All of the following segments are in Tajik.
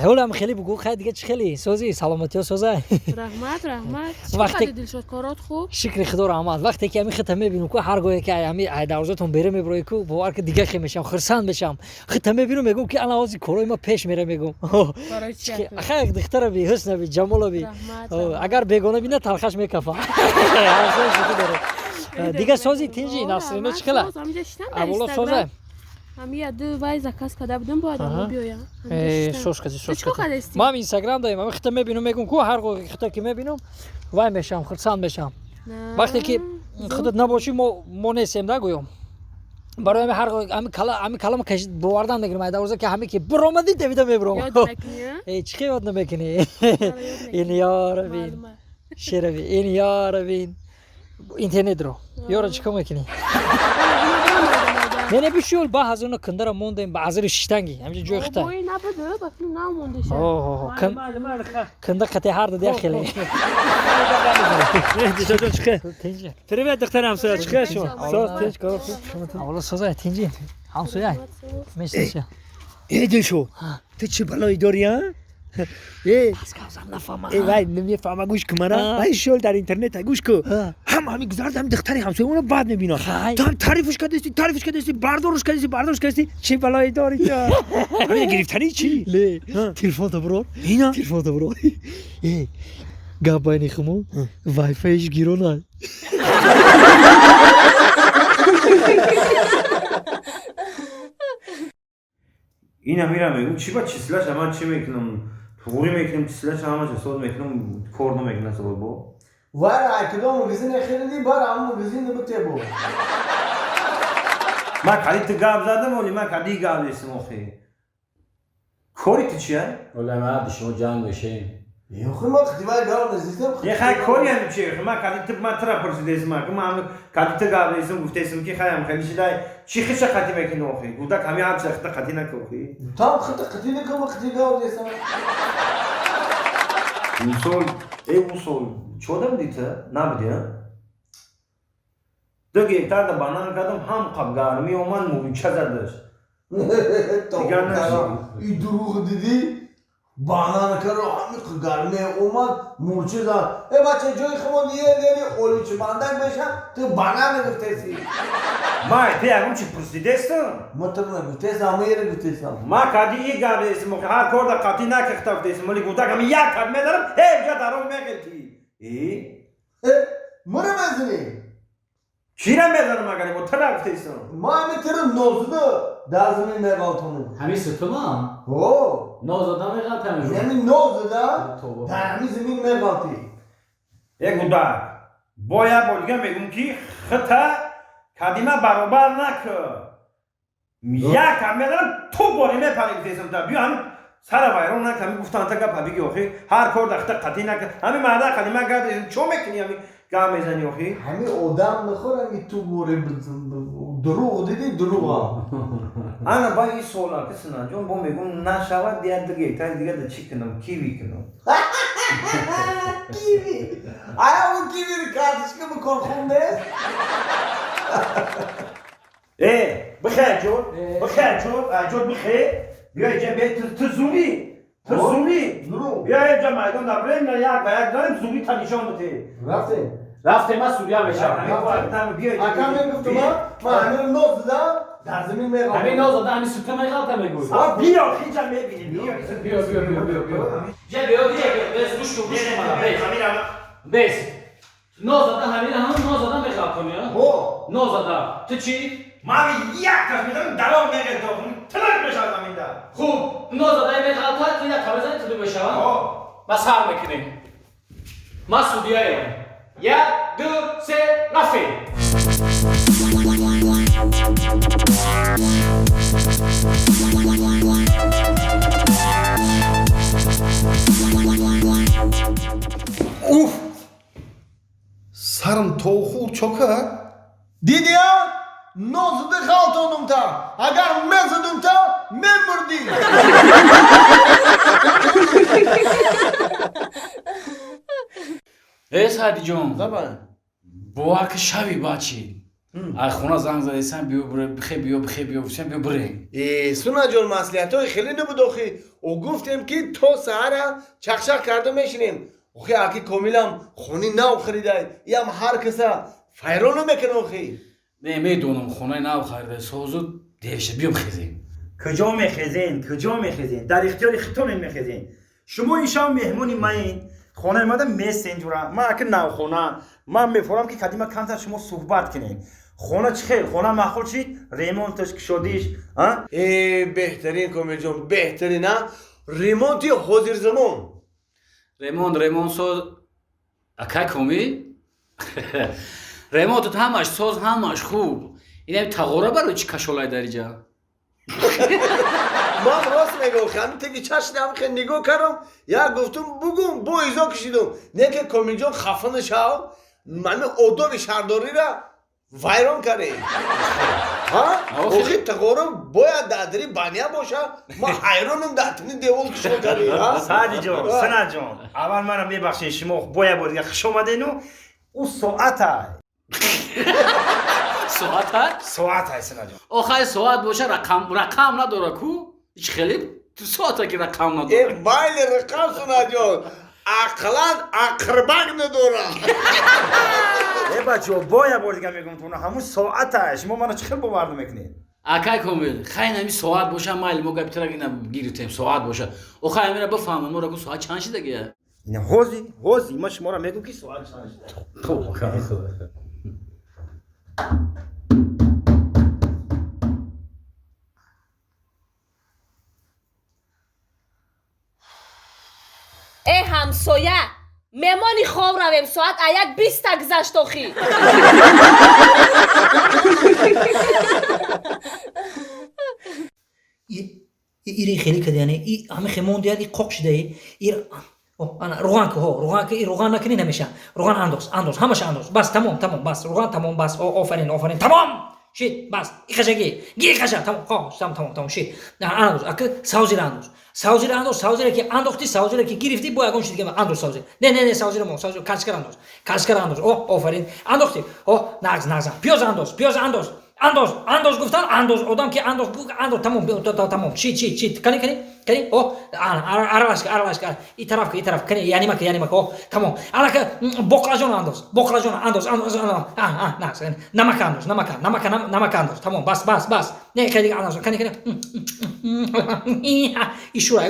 Ҳолам хеле бугу, хай дига чӣ хеле сози, саломатиё соза? Раҳмат, раҳмат. Вақте- Чӣ, Дилшод, корот хуб? Шукри Худо, раҳмат. Вақте ки ҳами хита мебинам ку, ҳар гоҳе ки ҳами дарвозатон бере меброи ку, бовар ки, дига хе мешам, хурсанд мешам. Хита мебинам, мегӯм ки ана ҳози корои ма пеш мера, мегӯм. Барои чӣ? Аха, як духтара би, ҳусна би, ҷамола би. Раҳмат, раҳмат. Агар бегона бина, талхаш мекафа. Ҳамсоя шӯхӣ дорад. Дига сози, тинҷи, Насрино чӣ хела? Ҳамиҷа шитам дар Аввало Инстаграм. соза? Ҳами яду вай заказ карда будам, бояд Аҳа. ама биёям. Шош кази, шош Ту чӣ кази. кардасти? Ман Инстаграм даем, ами хита мебинам, мегӯм ку, ҳар гоҳ хита ки мебинам, вай мешавам, хурсанд мешавам. Вақте ки худат набошӣ, мо нестем да, гӯём. Барои ҳами ҳар гоҳ ами кала, ами калама кашид бовардан мегирам, ай дарвоза ки ҳаме ки биромадӣ, давида мебиром. Ёд мекунӣ, а? Э, чӣ хел ёд намекунӣ? Ёд Ин мекунӣ. ёра бин. Маълума. Шерави, ин ёра бин. Интернетро. Ёра чӣ кор мекунӣ? Не, не, бишул, ба ҳазуна кандара мондем, ба азри шиштанги. Ҳамҷа ҷои хита. Бой набуду, ба филм намондеша. Оҳ, канда қати ҳар дад як хеле. Дилшодҷон, чӣ хел? Тинҷи. Привет, духтари ҳамсоя, чӣ хел шумо? Соз, тинч, кор хуб? Аввало созай, тинҷи. Ҳамсояй. Мешнаша. Э, Дилшод, ту чӣ балое дорӣ, а? Э, Аз кавзам нафаҳма. э, вай намефаҳма, гӯш кун мара. Вай шол дар интернет, гӯш ку. Ҳама ҳами гузард, ҳами духтари ҳамсоямона бад мебинад. Хай. Ту ҳам таърифш кардасти, таърифш кардасти, бардорш кардасти, бардорш кардасти. Чӣ балое дорӣ ту? Ҳамина гирифтанӣ чӣ? Ле, Ҳа. телефонта бирор. Ина? Телефонта бирор. Э, гап байни хумо, вайфайш гирона. Ина мира мегум, чӣ ба числаша ман чӣ мекунам, туғрӣ мекунам, числаша ҳамаша соз мекунам, кор намекунам бо. Вара кидом магазин хириди, бар ам магазин бите бо. Ман кади ту гап задам, оли ман кади гап нестам охи. Кори ту чия? Ола, ма шумо ҷанг мешем. Ёхи, ма хитивай гап нестам. Е, хай, кори ҳами чи? Ман кади ту, ман тура пурсидесм, ки ман кади ту гап нестам, гуфтесм ки хаям хели шидай чӣ хиша қатӣ мекунӣ охи? Гудак ҳами ҳамча хита қатӣ нака охи. Там хита қити накам, хити гап нестам. Мисол, э, усол чода будӣ ту? Набудӣ, а? 2 гектар да банан кардам, ҳам қаб гармӣ омад, мӯйча задаш. Дигар нашид. И дурӯғ дидӣ? Банан каро, ҳами гарме омад, мурча зад. Э, бача, ҷои хумон ели оличи бандак меша, ту банан гуфтеси. Ман ту ягон чи пурсидестам? Ма ту нагуфтесам, ма ера гуфтесам. Ма кади и гап нестам охи, ҳар кор да қатӣ накихта гуфтесам, оли гудак ҳами як кат медарам, ҳеҷ ҷа дароз меғелтӣ. Э? Э, мура мезанӣ? Чира мезанам, агар бо тура гуфтесам? Ма ҳами туро нозуда дар замин меғалтонам. Ҳамин сутумам О, нозода меғалтам. ҳами нозуда Тобо. дар ҳами замин меғалтӣ. Э, гудак, бо як бор дига мегӯм ки хита кадима баробар накӣ. Як кат медарам, ту бори мепари гуфтесам та. Биё, ҳами сара вайрон нак, ҳами гуфтан та гапа биги охи. Ҳар кор да хита қатӣ накӣ. Ҳами марда қадима гап чо мекунӣ, ҳами гап мезанӣ охи? Ҳами одам нахӯр, ҳами ту боре дурӯғ дидӣ, дурӯға. Ана ба ин сола ки Синаҷон бо мегӯм нашавад, я 2 гектар дига да чӣ кунам, киви кунам. Киви. Ая, он киви карточка бикор, хун нест? Э, бихе, ҷон, бихе, ҷон, ҷон, бихе, биё иҷа, биё, ту зури, ту зури. Дурӯғ. Биё иҷа, майдон дабрем, на як ба як дорем, зури та нишон бите. Рафтем. Рафтем, ман сурия мешавам. Ака, мегуфтам, ман ҳамин нозуда дар замин меғалтам. Ҳамин нозода, ҳамин сутум меғалта мегӯй. Биё, хиҷа мебинӣ, биё. Биё, биё, биё, биё, биё, ҷа, биё, биё, бес, гӯш кун, гӯш кун мана, бес, бес, нозода, ҳамин ҳам нозода меғалтони, а? О, нозода ту чӣ? Ман як кас медарам, даров мегелто, тилак мешавад заминда. Хуб, нозода меғалта, ту як мезани, тулу мешавад. Ма сар мекунем, ман судияем. Як, ду, се, рафтем. Уф! Сарам тохур чока? Дидия? Нозуда ғалтонум та. Агар мезадум та, мемурдӣ. Э, Саъдиҷон. Забан. Бовар ки, шави бачи. Ай хона занг задесам, биё бире, бихе биё, бихе биё, гуфтем биё бирем. Э, Сунаҷон, маслиҳатҳои хеле набуд охи. Ӯ гуфтем ки то саҳара чақчақ карда мешинем. Охи аки Комилам хони нав харидай. Иам ҳар каса файрон намекунад охи. Не, медонам, хонаи нав харида, созу деша, биё бихезем. Куҷо мехезен, куҷо мехезен? Дар ихтиёри хитонен мехезен. Шумо ин шаб меҳмони маин, хонаи мада месен ҷура. Ман аки навхона, ман мефорам ки кадима камтар шумо суҳбат кунем. Хона чӣ хел? Хона маъқул шид? Ремонташ, кушодиш, а? Э, беҳтарин Комилҷон, беҳтарин, а? Ремонти ҳозирзамон. Ремонт, ремонт соз, акай Комил? Ремонтот ҳамаш соз, ҳамаш хуб. Инам тағора барои чӣ кашолай дар иҷа? Ман рост мегӯям, ҳамин теги чашнам хел нигоҳ кардам, як гуфтум бугум, бо изо кишидум. Не ки Комилҷон хафа нашав, мани одоби шаҳрдориро вайрон кардем. Ҳа? Охи тағора бояд дар дари баня боша. Ман ҳайронам дар тини девол кишон кардем. Ҳа? Саъдиҷон, Санаҷон, аввал мана мебахшед, шумо бояд бор дига хуш омадену ӯ соатай. Соатай? Соатай, Санаҷон. Охай соат боша, рақам, рақам надора ку? Ҳеч хеле соата ки рақам Э, надора. майли рақам, Сунаҷон. Ақлан ақрбак надора. Э, бачаҳо, бояд бор дига мегӯм тона, ҳамун соатай. Шумо мана чӣ хел бовар намекунед? Акай Комил, хай нами соат боша, майли мо гапи тара ина гирифтем, соат боша. Охай амира бифаҳмам, мо ку соат чанд шидагия? Ина ҳози, ҳози ман шуморо мегӯм ки соат чанд шида. Хуб, хуб. Э, ҳамсоя, меҳмони хоб равем, соат аяк биста гузашт охи. Ири хеле кади, яъне и ҳами хемон диҳад, и қоқ шидаи. Ир ана руған ку, ҳо, руған ку, и руған накунӣ намеша. Руған андоз, андоз, ҳамаша андоз. Бас, тамом, тамом, бас, руған тамом, бас, офарин, офарин, тамом! Шид, бас, и қашаги, ги қаша, тамом, хо, тамом, тамом, тамом, шид. Андоз, аки савзира андоз. Савзира андоз, савзира ки андохтӣ, савзира ки гирифтӣ, бо ягон чиз дига андоз савзира. Не, не, не, савзира мо, савзира, кашкар андоз. Кашкар андоз. О, офарин. Андохтӣ. О, нағз, нағз. Пиёз андоз, пиёз андоз. Андоз, андоз гуфтан, андоз, одам ки андоз, андоз, тамом, тамом, чӣ, чӣ, чӣ, кани, кани, кани, о, аралаш, аралаш, и тараф, и тараф, кани, янимака, янимака, о, тамом, анака, боқлажон андоз, боқлажон андоз, андоз, андоз, а, а, нағз, намак андоз, намака, намака, намак андоз, тамом, бас, бас, бас, не, кани, андоз, кани, кани, и шура,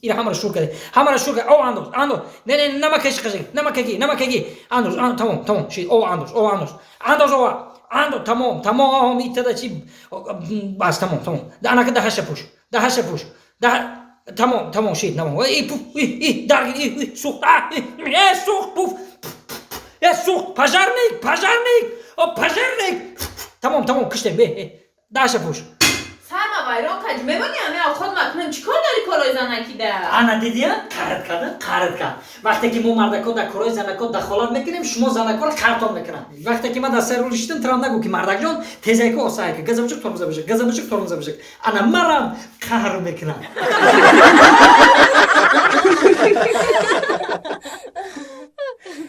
ира ҳамаро шур кади, ҳамаро шур кади, о, андоз, андоз, не, не, намака шиқаши, намакаги, намакаги, андоз, тамом, тамом, ши, о, андоз, о, андоз, андоз, о, андо, тамом, тамом, итада чи, бас, тамом, тамом, анака даҳаша пӯш, даҳаша пӯш, да, тамом, тамом, шид, тамом, и пуф, и, и, дар, и, и, сӯхт, а, и, э, сӯхт, пуф, э, сӯхт, пожарник, пожарник, о, пожарник, тамом, тамом, киштем, э, э, даҳаша пӯш. Сарма вайрон кардӣ, мемонӣ ҳами авхот макунем, чӣ кор дорӣ корои занакида? Ана дидия, қард карда, қард кард. Вақте ки мо мардако дар корои занако дахолат мекунем, шумо занакоро қартон мекунанд. Вақте ки ман дар сари рул шидам, трам нагӯ ки мардакҷон тезайку осайка, газамчук тормоза бишак, газамчук тормоза бишак. Ана марам қаҳр мекунам.